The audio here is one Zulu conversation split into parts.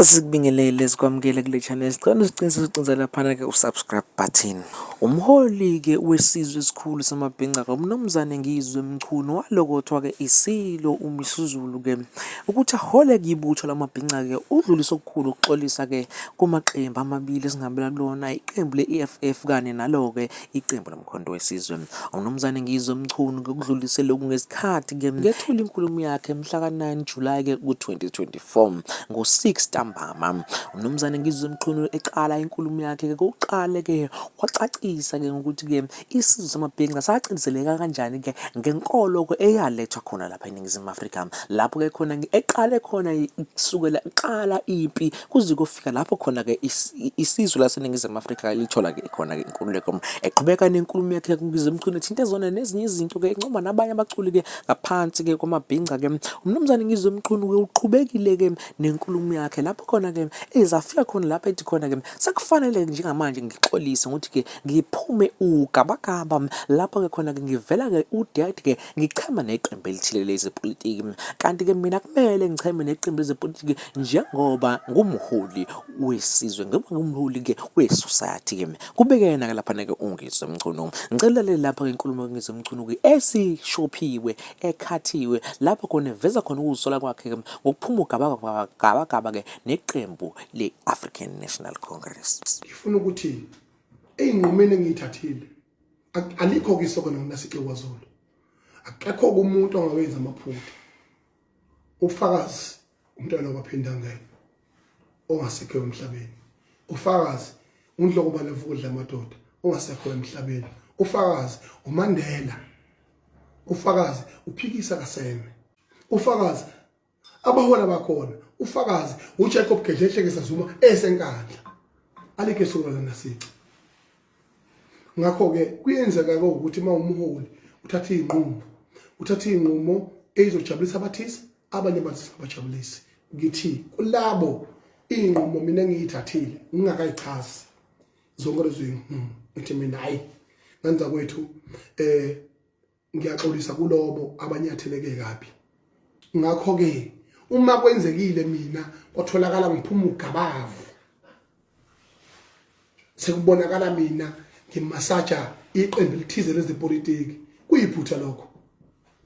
Asikubingelele sikwamukele kule channel, sicela usiqinise ucinze laphana-ke u-subscribe button. Umholi-ke wesizwe esikhulu samabhinca-ke uMnumzane Ngizwe Mchunu walokothwa-ke iSilo uMisuzulu-ke ukuthi ahole-ke ibutho lamabhinca-ke udlulise okukhulu ukuxolisa-ke kumaqembu amabili esingabela kulona iqembu le-EFF kanye nalo-ke iqembu loMkhonto weSizwe. UMnumzane Ngizwe Mchunu ke ukudlulise lokhu ngesikhathi ke ngethula inkulumo yakhe mhla ka-9 July ke ku-2024 ngo-6 ntambama. UMnumzane Ngizwe Mchunu eqala inkulumo yakhe ke kuqale ke wacacisa ke ngokuthi ke isizwe samabhinca sacindezeleka kanjani ke ngenkolo ke eyalethwa khona lapha eNingizimu Afrika lapho ke khona eqale khona kusukela iqala impi kuze kofika lapho khona-ke isizwe laseNingizimu Afrika lithola-ke khona-ke inkululeko. Eqhubeka nenkulumo yakhe kuNgizwe Mchunu ethinta zona nezinye izinto-ke encoma nabanye abaculi-ke ngaphansi-ke kwamabhinca-ke. UMnumzane Ngizwe Mchunu-ke uqhubekile-ke nenkulumo yakhe lapho khona-ke ezafika khona lapho ethi khona-ke sekufanele njengamanje ngixolise ngokuthi-ke ngiphume ugabagaba lapho-ke khona-ke ngivela-ke udede-ke ngichema neqembu elithile lezepolitiki kanti-ke mina kumele ngicheme neqembu lezepolitiki njengoba ngumholi wesizwe ngoba ngumholi-ke we-society-ke kubeke yena-ke laphana-ke uNgizwe Mchunu. Ngicela ulalele lapha-ke inkulumo kaNgizwe Mchunu-ke esishophiwe ekhathiwe lapho khona eveza khona ukuzisola kwakhe-ke ngokuphuma ugabagaba-ke neqembu le-African National Congress. Ngifuna ukuthi ey'nqumeni engiyithathile alikho ke isokana nginasice kwaZulu akekho umuntu ongawenza amaphutha ufakazi umntwana kwaphindangene ongasekho emhlabeni ufakazi unhloko balevukudla amadoda ongasekho emhlabeni ufakazi uMandela ufakazi uphikisa kaseme ufakazi abahola bakhona ufakazi uJacob Gedlehlekisa Zuma esenkandla alikho esokala nasici ngakho ke kuyenzeka ke ukuthi uma umholi uthatha izinqumo uthatha izinqumo ezizojabulisa abathize abanye bathi singabajabulisi ngithi kulabo izinqumo mina engiyithathile ngingakayichazi zonke lezo zinqumo ngithi mina hayi nganza kwethu eh ngiyaxolisa kulobo abanyatheleke kabi ngakho ke uma kwenzekile mina kwatholakala ngiphuma ugabavu sekubonakala mina ngimasaja iqembu elithize lezepolitiki kuyiphutha lokho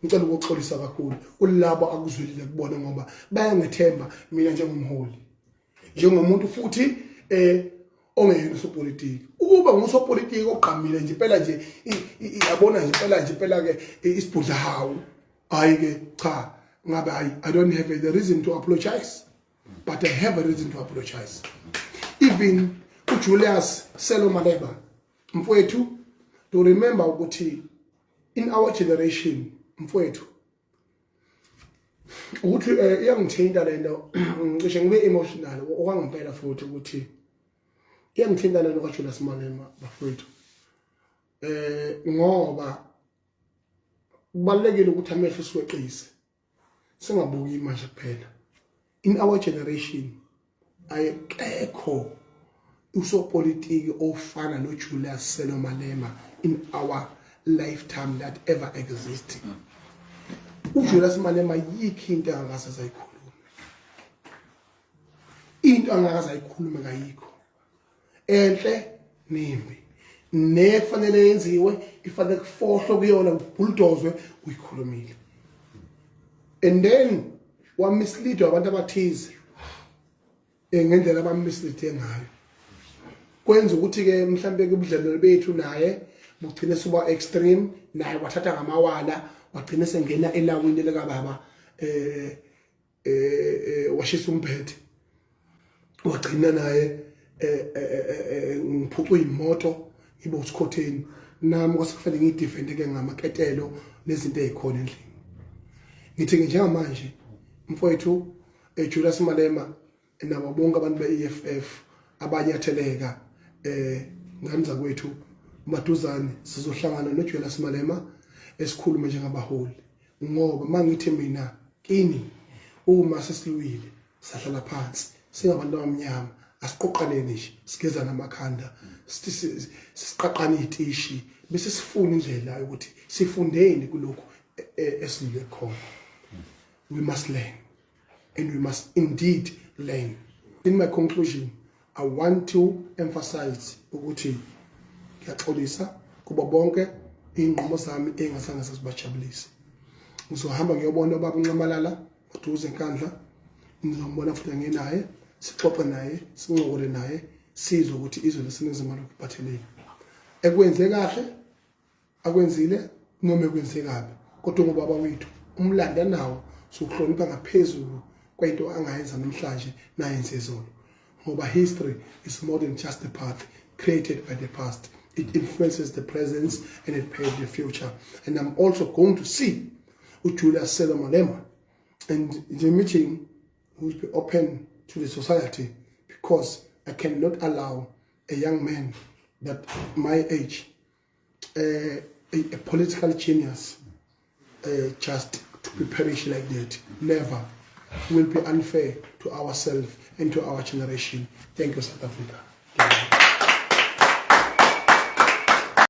ngicela ukuxolisa kakhulu kulabo akuzwelile kubona ngoba bayangethemba mina njengomholi njengomuntu futhi eh ongeyena usopolitiki ukuba ngusopolitiki ogqamile nje impela nje yabona nje impela nje impela ke isibhudla hawu hayi ke cha ngabe hayi I don't have the reason to apologize but I have a reason to apologize even uJulius Selo Maleba mfowethu to remember ukuthi in our generation mfowethu ukuthi eh, iyangithinta lento ngicishe ngibe emotional okwangempela futhi ukuthi iyangithinta lento kaJulius Malema bafowethu eh ngoba kubalekile ukuthi amehlo siweqise singabuki manje kuphela in our generation ayekekho usopolitiki ofana noJulius Selo Malema in our lifetime that ever existed uJulius Malema yikho into angakaze ayikhulume into angakaze ayikhulume kayikho enhle nembi nekufanele yenziwe ifanele kufohlwe kuyona kubhuldozwe uyikhulumile and then wamislead abantu abathize eh, ngendlela abamislead ngayo kwenza ukuthi ke mhlambe ke ubudlelwano bethu naye bugcine suba extreme naye wathatha ngamawala wagcina sengena elawini likababa eh eh, eh washisa umphethe wagcina naye eh, eh, ngiphucwa imoto ngibe usikhotheni nami kwase kufanele ngiyidefende ke ngamaketelo nezinto ezikhona endlini ngithi ke njengamanje mfowethu Julius Malema nabo bonke abantu be-EFF abanyatheleka eh ngani zakwethu maduzane sizohlangana noJulius Malema esikhulume njengabaholi ngoba mangithi mina kini uma sesilwile sahlala phansi singabantu abamnyama asiqoqaneni nje sigezana amakhanda siqaqane itishi bese sifuna indlela yokuthi sifundeni kulokhu e, e, esilwe khona we must learn and we must indeed learn. In my conclusion, I want to emphasize ukuthi ngiyaxolisa kubo bonke iy'nqumo zami ey'ngasange sezibajabulise. Ngizohamba ngiyobona ubaba uNxamalala uduze eNkandla, ngizombona futhi ngenaye, sixoxe naye, sincokole naye, sizwe ukuthi izwe laseNingizimu Afrika liphatheleni. Ekwenze kahle akwenzile noma ekwenze kabi, kodwa ngobaba wethu umlando anawo sokuhlonipha ngaphezulu kwento angayenza namhlanje nayenze izolo, ngoba history is more than just the path created by the past. It influences the present and it paves the future. And I'm also going to see uJulius Sello Malema, and the meeting will be open to the society, because I cannot allow a young man that my age, a political genius, just to be perish like that. Never. Will be unfair to ourselves and to our generation. Thank you, South Africa.